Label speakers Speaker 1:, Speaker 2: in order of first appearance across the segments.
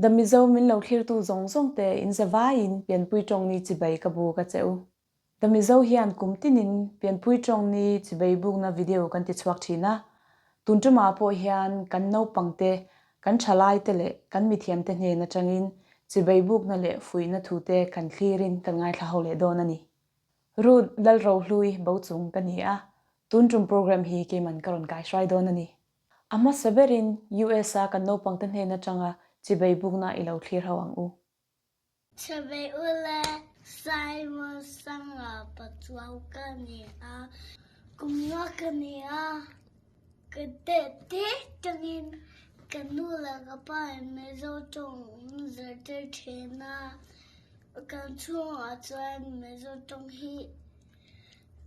Speaker 1: The Mizo min lo thlirtu zawng zawng te in za vaiin pianpui tawng ni chibai ka buk a che u. The Mizo hian kum tinin pianpui tawng ni chibai bukna video kan ti chhuak thin a, tun tumah pawh hian kan naupang te, kan thalai te leh kan mithiam te hnen atangin chibai bukna leh fuihna thu te kan thlirin kan ngaithla ho leh dawn a ni. Ruth Lalrohlui Bochung ka ni a, tun tum program hi keiman ka rawn kaihruai dawn a ni. A hmasa berin US a kan naupangte hnen atanga chibai bukna i lo thlir ho ang u.
Speaker 2: Chibai ule Simon Sanga Pachuau ka ni a, kum nga ka ni a, ka teh teh tangin ka nu leh ka pa in Mizo tawng an zirtir thin a, kan chhungah chuan Mizo tawng hi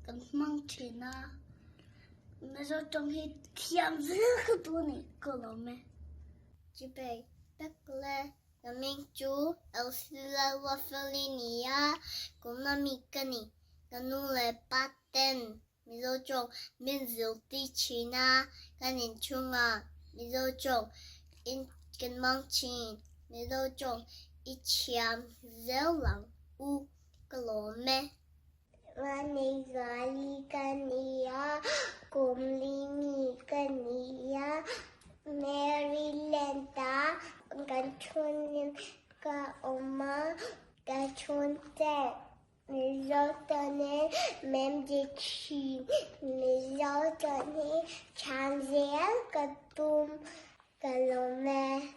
Speaker 2: kan hmang thin a. Mizo tawng hi thiam zel ka duh a ni ka lawm e. Chibai tak le ka hming chu Elsie Lalruatfeli ni a, kum ami ka ni. Ka nu leh pa ten Mizo tawng min zirtir thin a, kan inchhungah Mizo tawng in kan hmang thin. Mizo tawng i thiam zel ang u ka lawm e. Vaneigali ka ni a, Kumlini ka ni a, Maryland a kan chhungin ka awm a, ka chhungte Mizo tawnin min ti thin, Mizo tawng hi chhan zel ka tum. Ka lawm e.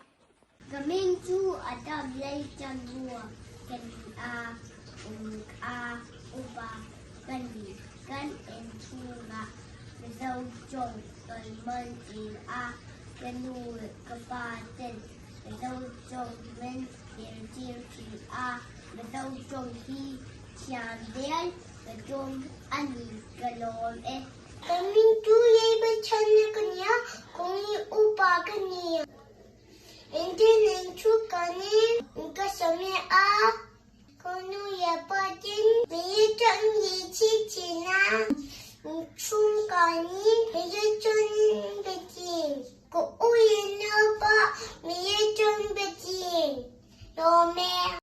Speaker 2: Ka hming chu Adam Lalchanhua ka ni a, kum a upa ka ni. Kan inchhungah Mizo tawng kan man tir a, ka nu leh ka pa ten Mizo tawng min zirtir thin a, Mizo tawng hi thiam zel ka tum a ni, ka lawm e. Ka hming chu Yeibachana ka ni a, kawng i upa ka ni. Engtin eng thu ka ni ka sawmi a, ka nu leh pa ten min i chuan i thi thin a, chhung ka ni min i chuan be thin, ka u leh nau pawh min i chuan be thin, lawm e.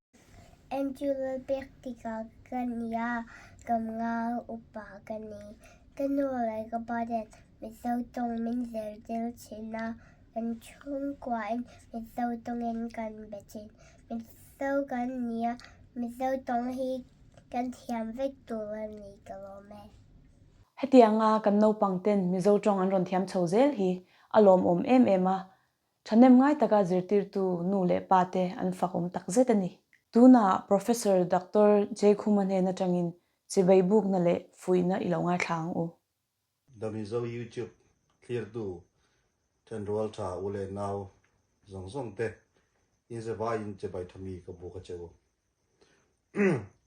Speaker 2: Angela Pektika ka ni a, ka nga upa ka ni. Ka nu leh ka pa ten Mizo tawng min zirtir thin a, kan chhungkuain Mizo tawngin kan be thin. Mizo kan ni a, Mizo tawng hi kan thiam vek tur a ni ka lawm e.
Speaker 1: Hetianga kan naupang ten Mizo tawng an rawn thiam chho zel hi a lawmawm em em a, Thahnem ngai taka zirtirtu nu leh pa te an fak awm tak zet a ni. Tunah Professor Doctor Jaikhuma hnen atangin chibai bukna leh fuihna i lo ngaithla ang u.
Speaker 3: The Mizo YouTube thlirtu thenrual tha u leh nau zawng zawng te inze vaiin chibai tha mi ka buk a che u.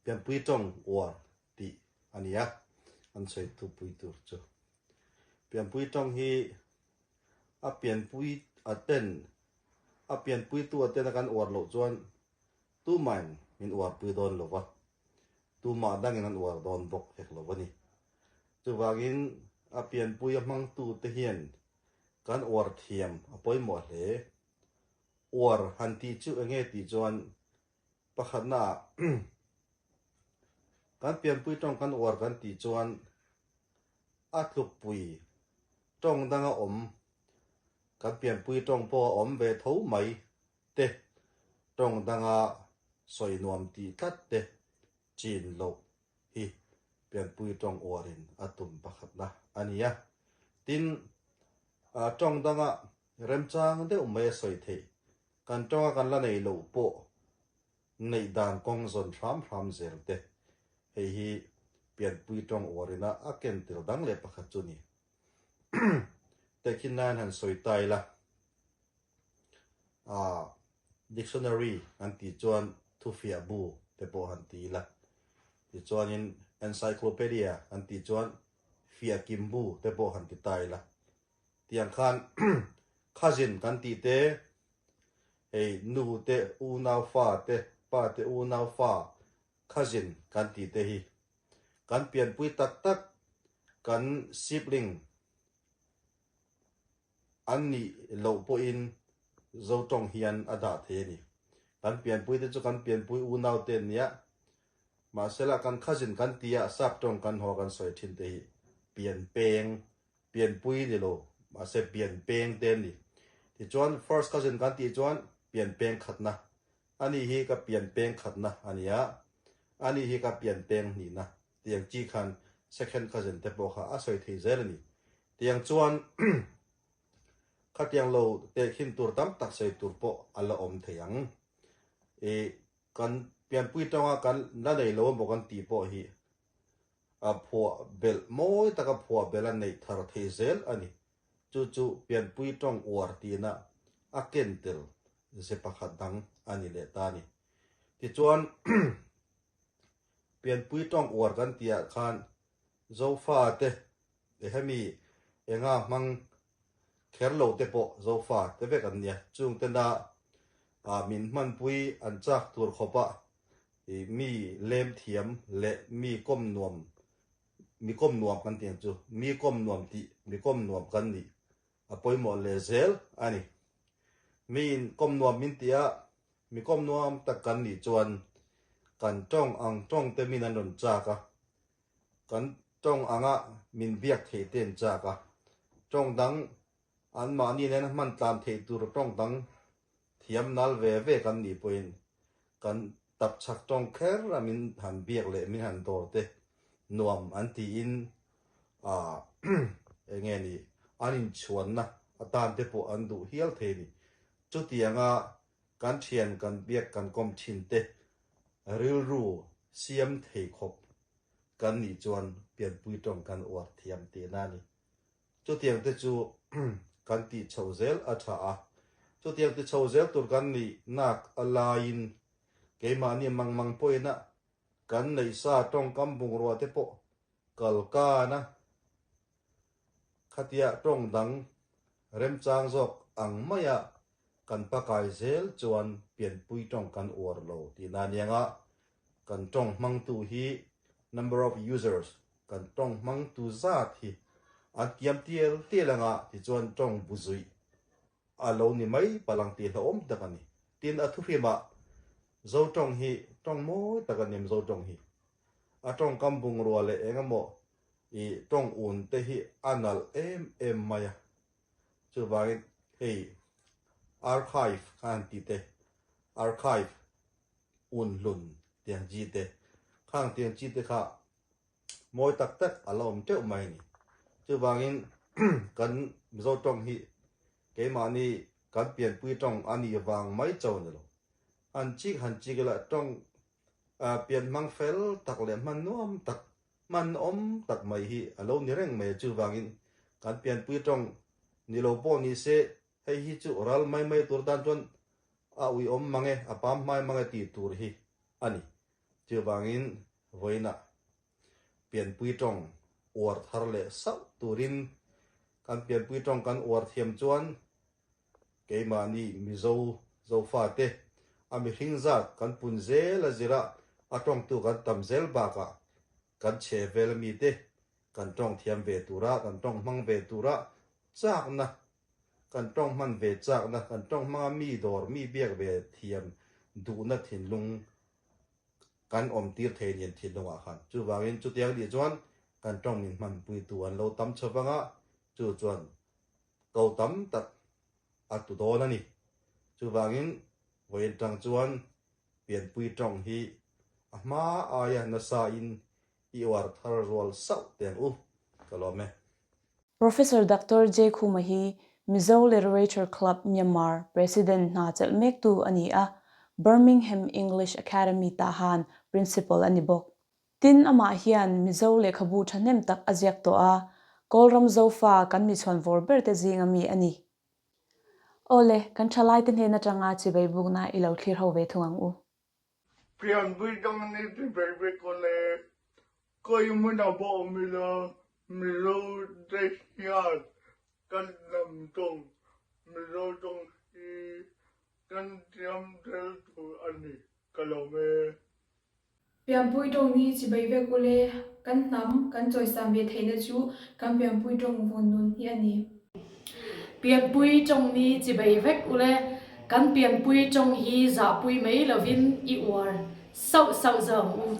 Speaker 3: Pianpui tawng uar tih a ni a, an sawi thupui tur chu. Pianpui tawng hi A pianpui a ten, a pianpuitu a tena kan uar loh chuan tumahin min uarpui dawn lo va, tumah dangin an uar dawn bawk hek lo a ni. Chuvangin a pianpui a hmangtute hian kan uar thiam a pawimawh hle. Uar han tih chu enge tih chuan pakhatnaah kan pianpui tawng kan uar kan tih chuan a tlukpui Tawng danga awm, kan pianpui tawng pawh a awm ve tho mai te, tawng danga sawi nuam tih tlat te chin loh hi pianpui tawng uarin a tum pakhatna a ni a. Tin, tawng danga remchang deuh mai a sawi theih, kan tawnga kan la nei loh pawh neih dan kawng zawn hram hram zel te, hei hi pianpui tawng uarina a ken tel dang leh pakhat chu a ni. Tehkhin nan han sawi ta ila, ah dictionary an tih chuan thufiah bu te pawh han ti ila, tichuanin encyclopedia an tih chuan fiah kim bu te pawh han ti ta ila, tiang khan cousin kan tih te, hei nu te unau fa te, pa te unau fa cousin kan tih te hi Kan pianpui tak tak kan sibling an nih loh pawhin Zotawng hian a dah thei a ni. Kan pianpui te chu kan pianpui unau te an nia. Mahsela kan cousin kan tia sap tawng kan haw kan sawi thin te hi pian peng, pianpui ni lo, mahse pian peng te an ni. Tichuan first cousin kan tih chuan pian peng khatna, ani hi ka pian peng khatna a nia, ani hi ka pian peng hnihna tiang chi khan second cousin te pawh kha a sawi thei zel a ni. Tiang chuan Khatiang lo tehkhin tur tam tak sawi tur pawh a la awm thei ang. I kan pianpui tawng a kan la nei lo emaw kan tih pawh hi a phuah belh mawi taka phuah belh a neih thar thei zel a ni. Chu chu pianpui tawng uar tina a ken tel ze pakhat dang a ni leh ta a ni. Tichuan pianpui tawng uar kan tihah khan Zofa te hemi enga hmang kher lo te pawh Zofa te vek an nia. Chung tena min hmanpui an chak tur khawpa mi lem thiam leh mi kawm nuam, mi kawm nuam kan tih ang chu, mi kawm nuam tih, mi kawm nuam kan nih a pawimawh leh zel a ni. Miin kawm nuam min tih a, mi kawm nuam tak kan nih chuan kan tawng ang tawng te min an rawn chak a, Kan tawng anga min biak theih te an chak a, tawng dang anmahni nena hman tlan theih tur tawng dang thiam nal ve ve kan nih pawhin kan tap chak tawng kher a min han biak leh min han dawr te nuam an tiin ah eng nge ni an inchhuanna atan te pawh an duh hial thei a ni. Chutianga kan thian kan biak kan kawm thin te rilru siam thei khawp kan nih chuan pianpui tawng kan uar thiam tihna a ni. Chutiang te chu kan tih chho zel a tha a, chutiang ti chho zel tur kan nih nak a laiin keimahni mang mang pawhin a kan neih sa tawngkam bungrua te pawh kal kan a, khatia tawng dang remchang zawk ang maia Kan pakai zel chuan pianpui tawng kan uar lo tihna a niang a, kan tawng hmangtu hi number of users, kan tawng hmangtu zat hi an kiam tial tial anga tichuan tawng bu zuih a lo ni mai palang tih hlauhawm tak a ni. Tin a thuhrimah Zo tawng hi tawng mawi tak a ni Mizo tawng hi. A tawngkam bungrua leh eng emaw i tawng un te hi a nalh em em mai a. Chuvangin hei archive kha han ti te, archive un hlun tiang chi te, khang tiang chi te kha mawi tak tak a la awm teuh mai a ni. Chuvangin kan Mizo tawng hi keimahni kan pianpui tawng a nih vang mai cho a ni lo. Han chik han chik ila tawng pian hmang fel tak leh hman nuam tak Hman awm tak mai hi a lo ni reng mai a, chuvangin kan pianpui tawng ni lo pawh ni se hei hi chu ral mai mai tur tan chuan a uiawm mang e, a pam hmai mang e tih tur hi a ni. Chuvangin vawiinah pianpui tawng uar thar leh sauh turin kan pianpui tawng kan uar thiam chuan keimahni Mizo Zofate a mihring zat kan pun zel a zirah a tawngtu kan tam zel bakah kan chhe vel mite kan tawng thiam ve tura, kan tawng hmang ve tura chakna, kan tawng hman ve chakna, kan tawng hmanga mi dawr, mi biak ve thiam duhna thinlung kan awm tir thei nen thinlungah khan. Chuvangin chutiang nih chuan kan tawng min hmanpuitu an lo tam chho vang a, chu chuan ko tam tak a tu dawn a ni. Chuvangin vawiin tang chuan pianpui tawng hi a hma aia nasain i uar thar rual sauh teh ang u, ka lawm e.
Speaker 1: Professor Doctor J. Khuma hi Mizo Literature Club Myanmar President hna chelh mektu a ni a, Birmingham English Academy tahan Principal a ni bawk. Tin, amah hian Mizo lehkhabu thahnem tak a ziak tawh a, Kawlram Zofa kan mi chhuan vawr ber te zinga mi a ni. Awle, kan thalaite hnen atanga chibai bukna i lo thlir ho ve thung ang u.
Speaker 4: Pianpui dang ni chibai vek aw le, kawi hmunah pawh awm ila Mizo te hian kan hnam tawng Mizo tawng hi kan thiam tel tur a ni ka lawm e.
Speaker 5: Pianpui tawng ni chibai vek ule, kan hnam kan chawisan ve theihna chu kan pianpui tawng vun nun hi a ni.
Speaker 6: Pianpui tawng ni chibai vek ule, Kan pianpui tawng hi zahpui mai lovin i uar sauh sauh zawk ang u.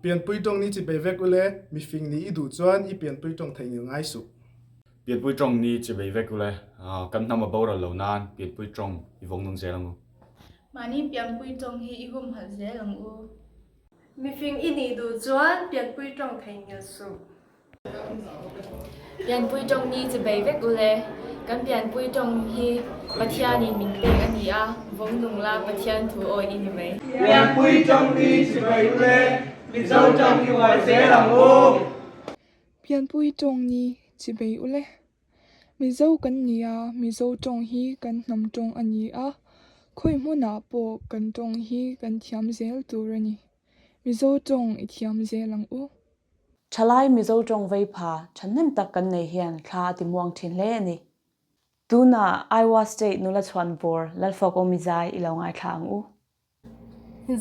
Speaker 7: Pianpui tawng ni chibei vek ule, mifing nih i duh chuan i pianpui tawng theihnghilh ngai suh.
Speaker 8: Pianpui tawng ni chibei vek ule, kan hnam a boral lo nan pianpui tawng i vawng nung zel ang u.
Speaker 9: Mahni pianpui tawng hi i humhalh zel ang u.
Speaker 10: Mifing i nih duh chuan pianpui tawng theihnghilh suh.
Speaker 5: Pianpui tawng ni chi bei vek ule. Kan pianpui tawng hi Pathianin min pek a ni a, vawng nung la Pathian thu awi i ni mai.
Speaker 11: Pianpui tawng ni chi bei ule, Mizo tawng i uar zel ang u.
Speaker 12: Pianpui tawng ni chi bei ule. Mizo kan ni a, Mizo tawng hi kan hnam tawng a ni a, khawi hmunah pawh kan tawng hi kan thiam zel tur a ni. Mizo tawng i thiam zel ang u.
Speaker 1: Thalai Mizo tawng vei pha thahnem tak kan nei hian thla a ti muang thin hle a ni. Tunah Iowa State nula chhuan vawr Lalfawk Awmi zai i lo ngaithla ang u.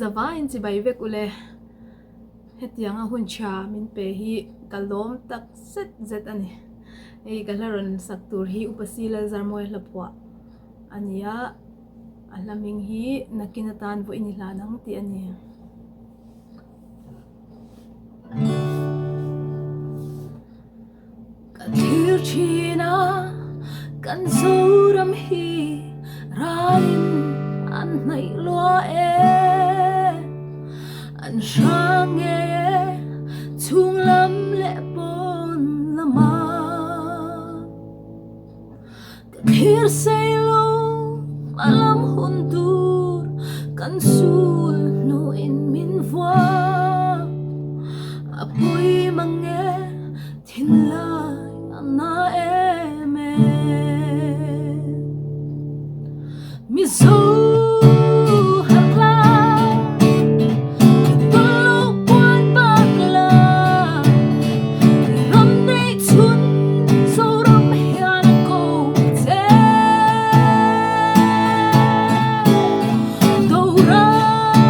Speaker 13: Zavaiin chibai vek ule, hetianga hun tha min pe hi ka lawm tak zet zet a ni. Hei ka hla rawn sak tur hi Upa Si Lalzarmawi hla phuah a ni a, a hla hming hi Nakin atan vawiin i hlan ang tih a ni.
Speaker 14: Ka thlir thin a, kan Zoram hi ralin an hnaih lua e. An hrang ngei e, chhung lam leh pawn lamah. Ka thlir sei lo hma lam hun tur kan sul hnuin min vua. A pawi mang e thinlai a na em e. Mizo harh la i tawlh loh puan bak la i ram neih chhun Zoram hian a ko che. Doral.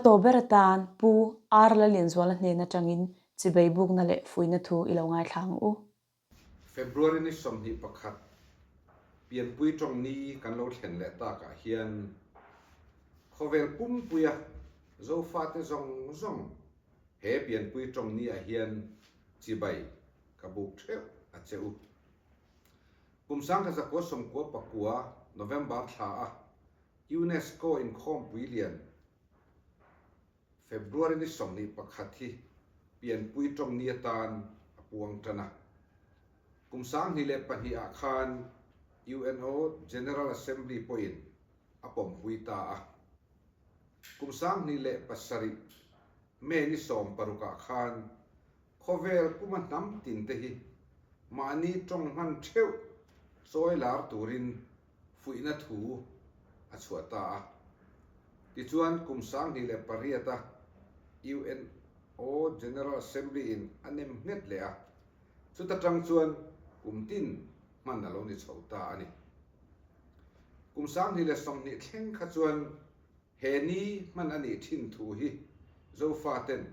Speaker 1: tawp ber atan Pu R Lallianzuala hnen atangin chibei bukna leh fuihna thu i lo ngaithla ang u.
Speaker 15: February ni 21 pianpui tawng ni kan lo thlen leh takah hian khawvel pumpuia Zofate zawng zawng he pianpui tawng ni ah hian chibai ka buk theuh a che u. Kum 1999 November thla a UNESCO inkhawmpui lian February ni 21 hi pianpui tawng ni atan a puang tan a. Kum 2002 ah khan UNO General Assembly pawhin a pawmpui ta a. Kum 2007 May ni 16 ah khan khawvel puma hnam tin te hi mahni tawng hman theuh chawi lar turin fuihna thu a chhuah ta a. Tichuan kum 2008 a UNO General Assembly in a nem nghet leh a, chuta tang chuan kum tin hman a lo ni chho ta a ni. Kum 2020 thleng kha chuan he ni hman a nih thin thu hi Zofaten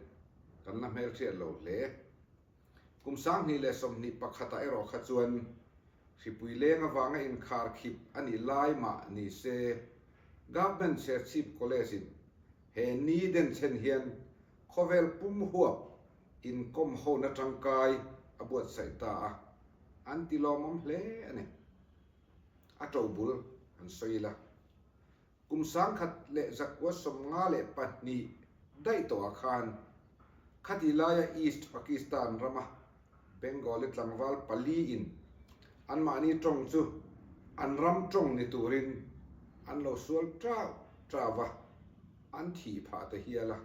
Speaker 15: kan la hmelhriat lo hle. Kum 2021 ah erawh kha chuan hripui leng avanga inkhar khip a nih lai mah ni se, Government Serchhip College in he ni denchhen hian khawvel pum huap inkawm hona tangkai a buatsaih ta a, an ti lawmawm hle a ni. A tobul an sawi ila. Kum 1952 daih tawhah khan khati laia East Pakistan rama Bengali tlangval paliin anmahni tawng chu an ram tawng ni turin an lo sual tau tau va, an thih phah ta hial a.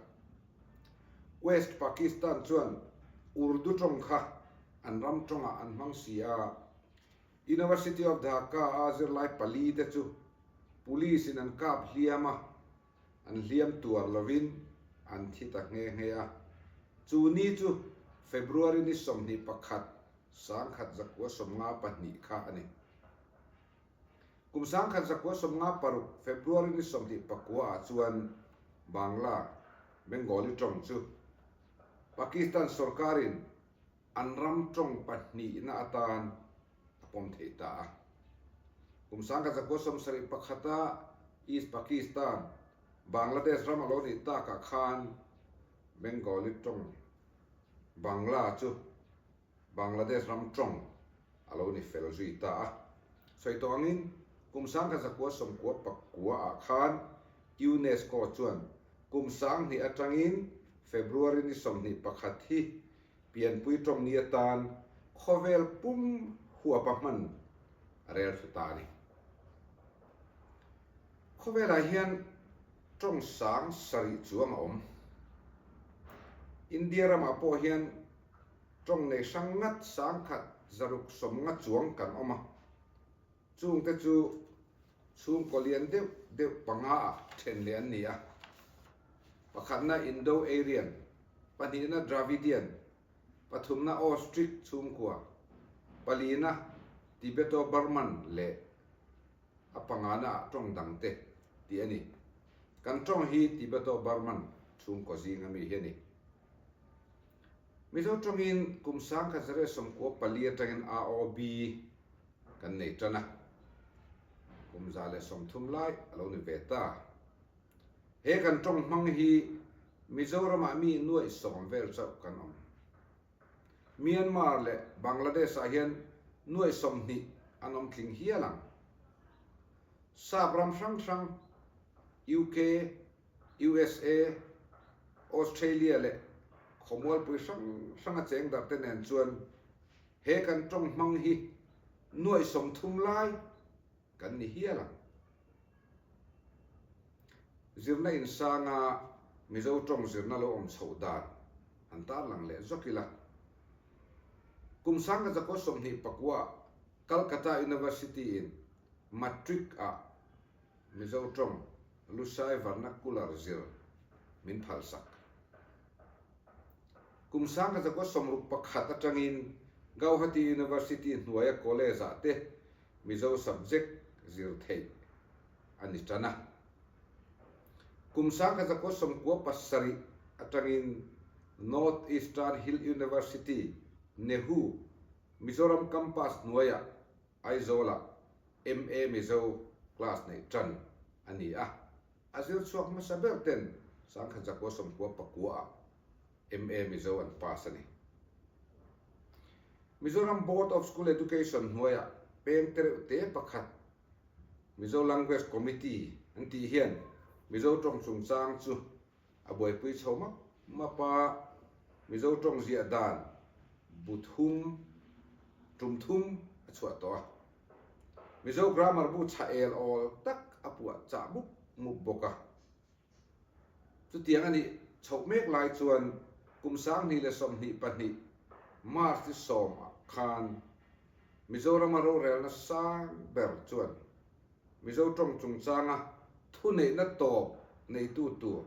Speaker 15: West Pakistan chuan Urdu tawng kha an ram tawngah an hmang si a, University of Dhaka-a zirlai pali te chu Police in an kap hliam a, an hliam tuar lovin an thi ta nghe nghe a. Chu ni chu February ni 21, 1952 kha a ni. Kum 1956 February ni 29 ah chuan Bangla, Bengali tawng chu Pakistan sorkarin an ram tawng pahnihna atan a pawm thei ta a. Kum 1971 a East Pakistan, Bangladesh ram a lo nih takah khan Bengali tawng Bangla chu Bangladesh ram tawng a lo ni fel zui ta a. Sawi tawh angin kum 1999 ah khan UNESCO chuan kum 2000 atangin February ni 21 hi Pianpui tawng ni atan khawvel pum huapa hman a rel thlu ta a ni. Khawvelah hian tawng sang sarih chuang a awm. India ramah pawh hian tawng nei hrang ngat sangkhat zaruk sawm nga chuang kan awm a. Chungte chu chhungkaw lian deuh deuh panga ah then leh an ni a. Pakhatna Indo-Aryan, pahnihna Dravidian, pathumna Austric chhungkua, palina Tibeto-Burman leh a pangana ah tawng dangte tih a ni. Kan tawng hi Tibeto-Burman chhungkaw zinga mi hi a ni. Mizo tawngin kum 1994 atangin AOB kan nei tan a, kum 130 lai a lo ni ve ta. He kan tawng hmang hi Mizoramah mi nuaih sawm vel chauh kan awm. Myanmar leh Bangladesh-ah hian nuaih 20 an awm tling hial ang. Sap ram hrang hrang, UK, USA, Australia leh khawmualpui hrang hranga cheng darte nen chuan he kan tawng hmang hi nuaih 30 lai kan ni hial ang. Zirna insanga Mizo tawng zirna lo awm chhoh dan an tarlang leh zawk ila. Kum 1929 Calcutta University in Matric ah Mizo tawng Lusai Vernacular zir min phalsak. Kum 1961 atangin Gauhati University hnuaia college ah te Mizo subject zir theih a ni tan a. Kum 1997 atangin North Eastern Hill University, NEHU, Mizoram Campus hnuaiah Aizawlah MA Mizo class neih tan a ni a. A zir chhuak hmasa ber ten 1999 ah MA Mizo an pass a ni. Mizoram Board of School Education hnuaiah peng tereuh te pakhat Mizo Language Committee an tih hian Mizo tawng chungchang chu a buaipui chho map map a, Mizo tawng ziah dan bu thum tum thum a chhuah tawh a. Mizo grammar bu chha el awl tak a puah chah mup mup bawk a. Chutiang a nih chhoh mek lai chuan kum 2022 March ni sawm ah khan Mizorama rorelna sang ber chuan Mizo tawng chungchanga thuneihna tawp neitu tur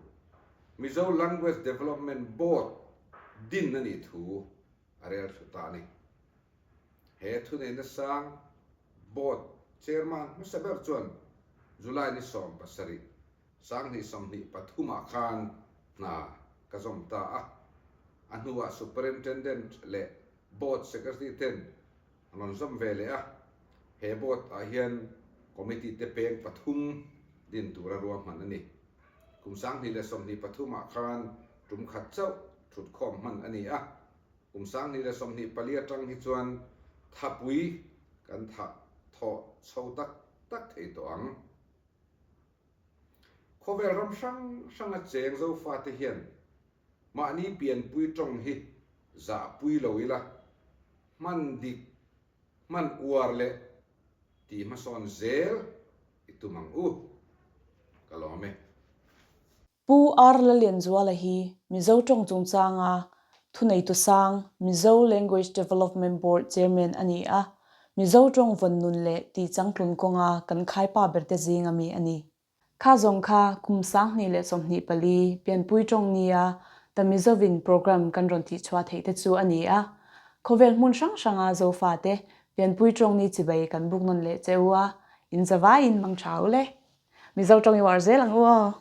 Speaker 15: Mizo Language Development Board din a nih thu a rel thlu ta a ni. He thuneihna sang Board Chairman hmasa ber chuan July ni 17, 2023 ah khan hna ka zawm ta a. A hnuah Superintendent leh Board Secretary ten an rawn zawm ve leh a. He Board ah hian Committee te peng pathum din tura ruahman a ni. Kum 2023 ah khan tum khat chauh thutkhawm hman a ni a. Kum 2024 atang hi chuan thapui kan thah thawh chho tak tak thei tawh ang. Khawvel ram hrang hranga cheng Zofate hian mahni pianpui tawng hi zahpui lo ila, hman dik, hman uar leh tih hmasawn zel i tum ang u. Ka lawm e.
Speaker 1: Pu R. Lalianzuala hi Mizo tawng chungchanga thuneitu sang Mizo Language Development Board Chairman a ni a, Mizo tawng vawn nun leh tih changtlun kawnga kan khaipa berte zinga mi a ni. Kha zawng kha kum 2024 pianpui tawng nia The Mizovin Programme kan rawn tihchhuah theih te chu a ni a. Khawvel hmun hrang hranga Zofate pianpui tawng ni chibai kan buk nawn leh che u a, in zavaiin mang tha u le. Mizo tawng i uar zel ang u aw.